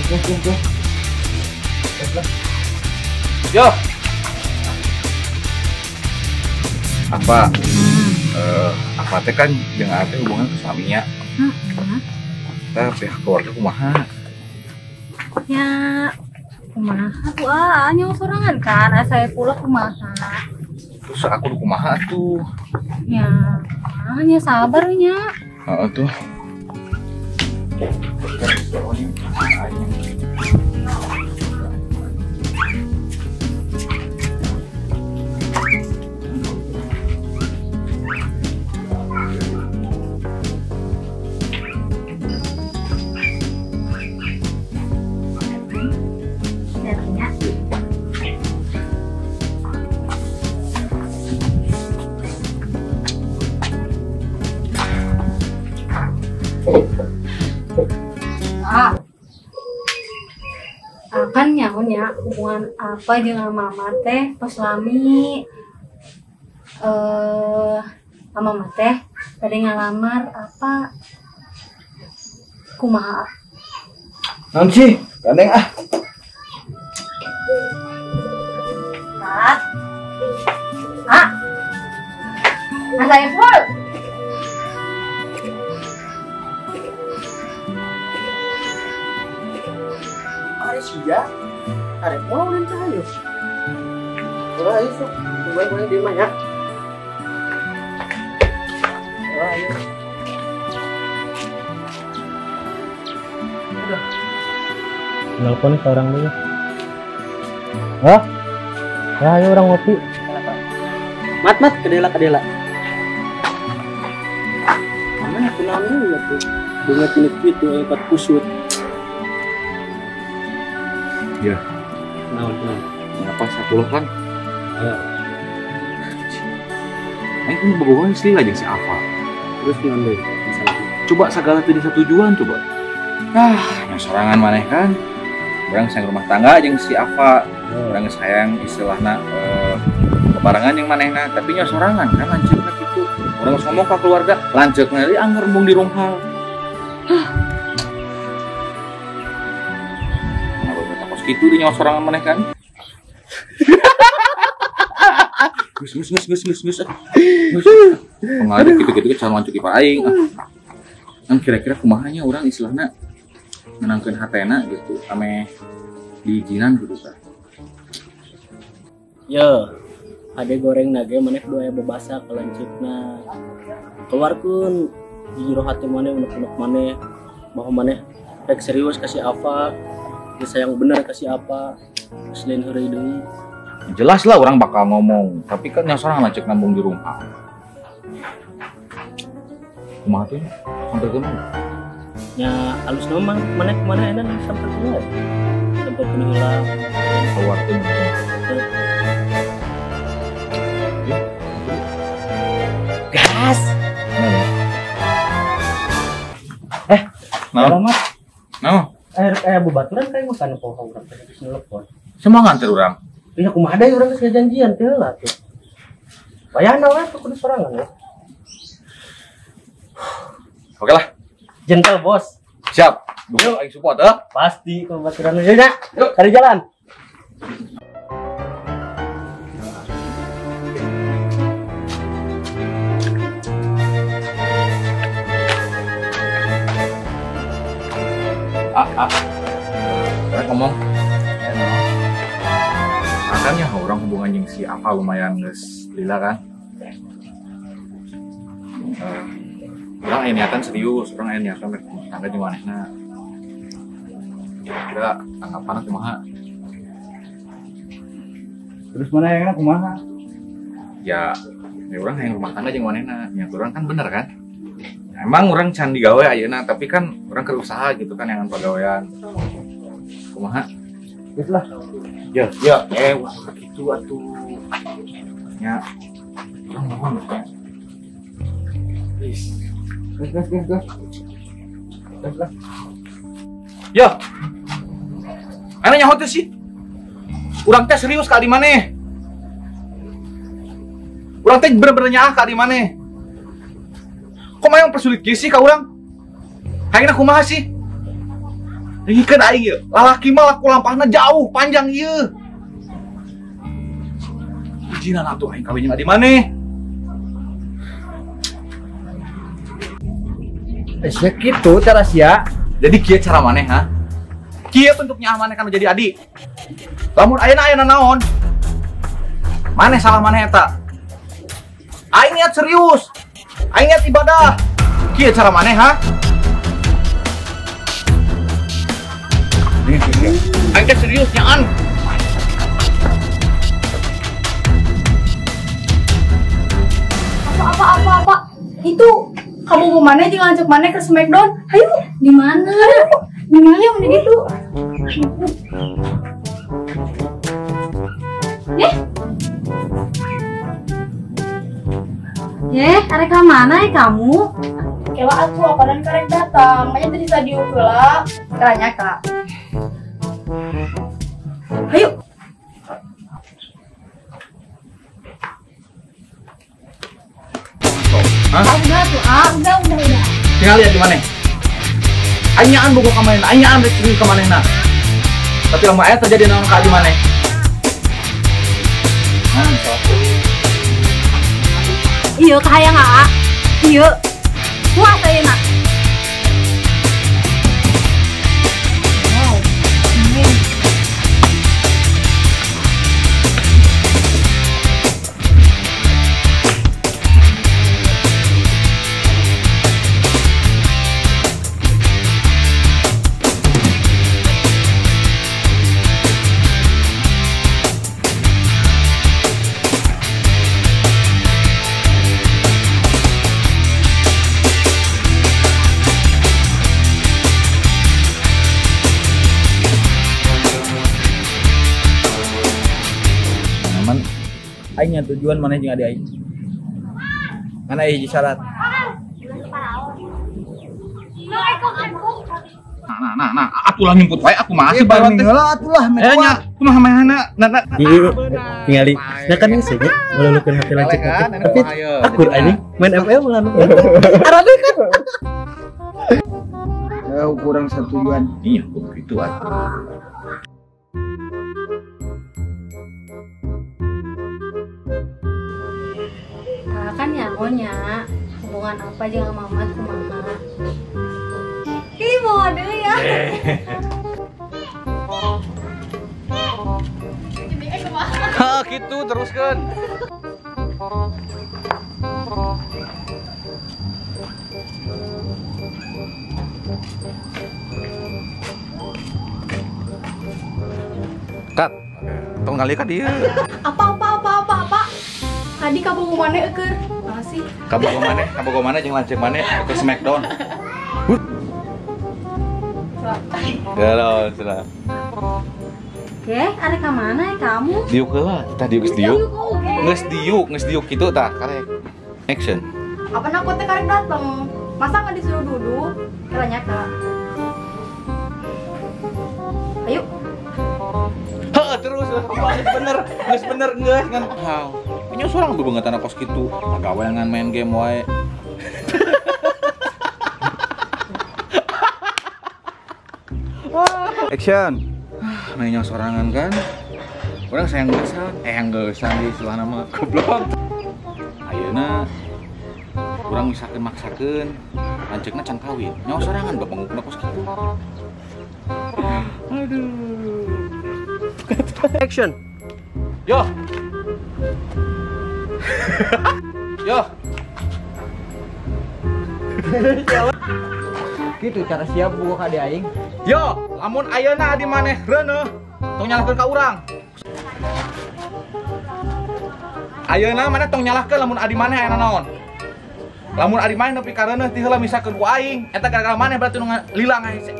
Yo. Yo. Apa? Apa teh kan jeung ate hubungan ke suaminya. Tah pihak keluarga kumaha? Ya, kumaha tuh ah, nyawa sorangan kan, asa pula kumaha. Terus aku kumaha tuh? Ya, nya sabar nya. Heeh tuh. Kan nyahonya hubungan apa dengan mama teh pas lami mama teh tadi ngalamar apa kumaha naon sih gandeng ah ah ah full. Sia, ada mau nanti ayo. Udah ayo sok, tungguin mana di mana ya? Udah ayo. Udah. Nelpon ke orang dulu. Hah? Ya ayo orang ngopi. Mat mat kedela kedela. Mana aku nanya tuh? Bunga tinik itu empat kusut. Ya. Naon. Apa 10 kan? Heeh. Aing bobogohan sih lah jeung si Ava. Terus naon deui masalah? Coba segala teu disatujuan coba. Ah, yang sorangan maneh kan. Urang sayang rumah tangga jeung si Ava. Urang sayang istilahna kebarengan jeung manehna, tapi nya sorangan kan lanceukna kitu. Urang geus ngomong ka keluarga, lanceukna deui angger embung di rumah. Itu di nyawa sorangan maneh kan. Gus gus gus gus gus gus. Pengaruh gitu-gitu calon lanjut ipar aing. Kan kira-kira kumahanya urang istilahna menangkeun hatena gitu ame diizinan gitu tah. Yo, ade goreng nage maneh kudu aya bebasa ka lanceukna. Keluarkeun di jero hati maneh unek-unek maneh bahwa maneh rek serius kasih apa. Sayang bener kasih apa selain heureuy deui. Jelas lah orang bakal ngomong, tapi kan yang seorang lanceuk nambung di rumah. Kumaha tuh? Sampai ke mana? Ya halus mah maneh kumaha enak sampai ke mana? Sampai ke heula. Keluarkeun. Gas. Naon? Naon? Bebaturan kayak makan poho urang teh geus nelepon. Semua nganter urang. Iya kumaha deui urang geus janjian teh heula tuh. Bayana we tuh kudu sorangan ya. Oke lah. Gentle bos. Siap. Dukung aing support heuh. Pasti bebaturan nya. Yuk, cari jalan. Saya ngomong makanya orang hubungan jeung si Ava lumayan geus lila kan. Urang aya niatan serius, urang aya niatan rek tangga jeung manehna. Kira-kira tanggapanna kumaha? Terus mana yang kumaha? Ya, ya urang hayang rumah tangga jeung manehna. Nya urang kan bener kan? Emang orang can digawe ayeuna, tapi kan orang keur usaha gitu kan yang pagawean. Kumaha? Geus lah. Ya, ya, wah kitu atuh. Nya. Urang mohon ya. Please. Geus, geus, geus, geus. Geus lah. Ya. Ane nyaho teh sih. Urang teh serius ka di maneh. Urang teh bener-bener nyaah ka di maneh. Kok main mempersulit sih ka urang? Hayangna kumaha sih? Dengekeun aing ieu. Lalaki mah laku lampahna jauh, panjang ieu. Ijinan atuh aing kawin jeung adi maneh. Sia kitu cara sia. Jadi kieu cara maneh ha? Kieu bentuknya maneh kan jadi adi. Lamun ayeuna aya naon? Maneh salah maneh eta. Aing niat serius. Aing niat ibadah. Kieu cara maneh ha? Aing teh serius nyaan. Apa? Itu kamu mau mana jangan lanjut mana ke Smackdown? Ayo, di mana? Di mana yang udah gitu? Arek ka mana ya kamu? Kela atuh apanan karek datang, makanya tadi stadion heula. Tanya Kak. Ayo. Hah? Udah tuh, udah. Tinggal lihat di mana. Aing nyaan bogo ka manehna, aing nyaan rek serius ka manehna. Tapi lamun aya terjadi naon ka di maneh. Nah, sok. Iya, kahayang aa. Iya. Puas ayeuna. Wow. Ini. Aing nya tujuan maneh jeung adi aing. Mana hiji syarat? Nah, atulah nyumput wae aku mah asup bae teh. Heula atulah Eh nya, kumaha manehna? Nah, Tingali. Nah kan geus nya melulukeun hati lanceuk. Tapi akur anjing main ML malah. Arane kan. Kurang satujuan. Iya, begitu atuh. Kan ya nya hubungan apa jeung Mamat kumaha. Ih, mau deui ya. Hah, gitu teruskeun. Kat, tong ngali ka dieu. Apa? Tadi kabogo maneh eueur. Makasih. Kabogo maneh jeung lanceuk maneh ke Smackdown. Galau cenah. Oke, arek ka mana ya kamu? Diuk heula, tah diuk geus diuk. Geus diuk kitu tah karek. Action. Apa aku teh karek dateng? Masa nggak disuruh duduk? Kiranya Kak. Ayo. Heeh, terus geus bener geus ngan. Nya sorang bebengetan kos kitu, pagawe ngan main game wae. Action. Main sorangan kan. Urang sayang geusan, yang geusan di istilahna mah goblok. Ayeuna urang misakeun maksakeun, lanceukna can kawin. Nyawa sorangan bapangukna kos kitu. Aduh. Action. Yo. Yo. Gitu cara siap buka ka adi aing. Yo, lamun ayeuna adi maneh reuneuh, tong nyalahkeun ka urang. Ayeuna maneh tong nyalahkeun lamun adi maneh aya naon. Lamun adi maneh nepi ka reuneuh ti heula misakeun ku aing, eta gara-gara maneh berarti nu lila ngaese.